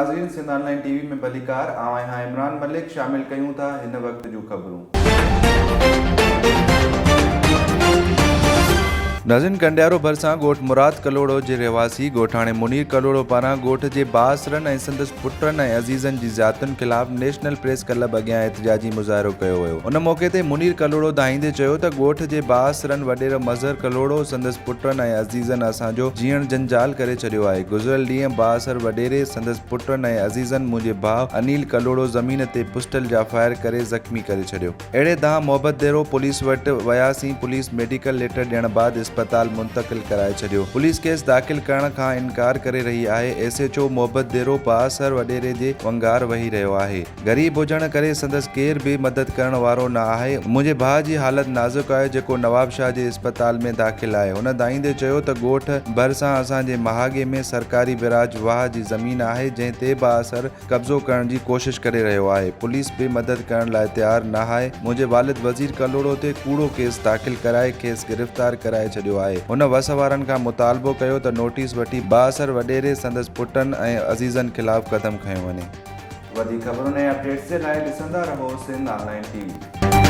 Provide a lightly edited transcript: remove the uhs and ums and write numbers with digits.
ناظرين سنڌ آن لائين ٽي وي ۾ ڀليڪار آئون آهيان عمران ملڪ شامل ڪيون ٿا هن وقت جون خبرون. ناظرين ڪنڊيارو ڀرسان ڳوٺ مراد ڪلهوڙو جي رهواسي ڳوٺاڻي منير ڪلهوڙو پاران ڳوٺ جي بااثرن ۽ سندس پٽن ۽ عزيزن جي زيادتين خلاف نيشنل پريس ڪلب اڳيان احتجاجي مظاهرو ڪيو ويو ان موقعي تي منير ڪلهوڙو دانهيندي چيو ته ڳوٺ جي بااثرن وڏيرو مظهر ڪلهوڙو سندس پٽن ۽ عزيزن اسان جو جيئڻ جنجال ڪري ڇڏيو آهي. گذريل ڏينهن بااثر وڏيري، سندس پٽن ۽ عزيزن منهنجي ڀاء انيل ڪلهوڙو زمين تي پسٽل جا فائر ڪري زخمي ڪري ڇڏيو. اهڙي دانهن محبت ديرو پوليس وٽ وياسين پوليس ميڊيڪل ليٽر ڏيڻ بعد اسپتال منتقل ڪرائي ڇڏيو. پوليس ڪيس داخل ڪرڻ کان انڪار ڪري رهي آهي. ايس ايڇ او محبت ديرو بااثر وڏيري جي ونگار وهي رهيو آهي. غريب هجڻ ڪري سندس ڪير به مدد ڪرڻ وارو نه آهي، منهنجي ڀاء جي حالت نازڪ آهي جيڪو نوابشاهه جي اسپتال ۾ داخل آهي، هن دانهيندي چيو ته ڳوٺ ڀرسان اسان جي مهاڳي ۾ سرڪاري بئراج واهه جي زمين آهي جنهن تي بااثر قبضو ڪرڻ جي ڪوشش ڪري رهيو آهي، پوليس به مدد ڪرڻ لاء تيار نه آهي، منهنجي والد وزير ڪلهوڙو تي ڪوڙو ڪيس داخل ڪرائي کيس گرفتار ڪرائي ڇڏيو آهي، هن وس وارن کان مطالبو ڪيو ته نوٽيس وٺي بااثر وڏيري، سندس پٽن ۽ عزيزن خلاف قدم کنيو وڃي. وڌيڪ خبرن ۽ اپڊيٽس جي لاء ڏسندا رهو سنڌ آن لائين ٽي وي.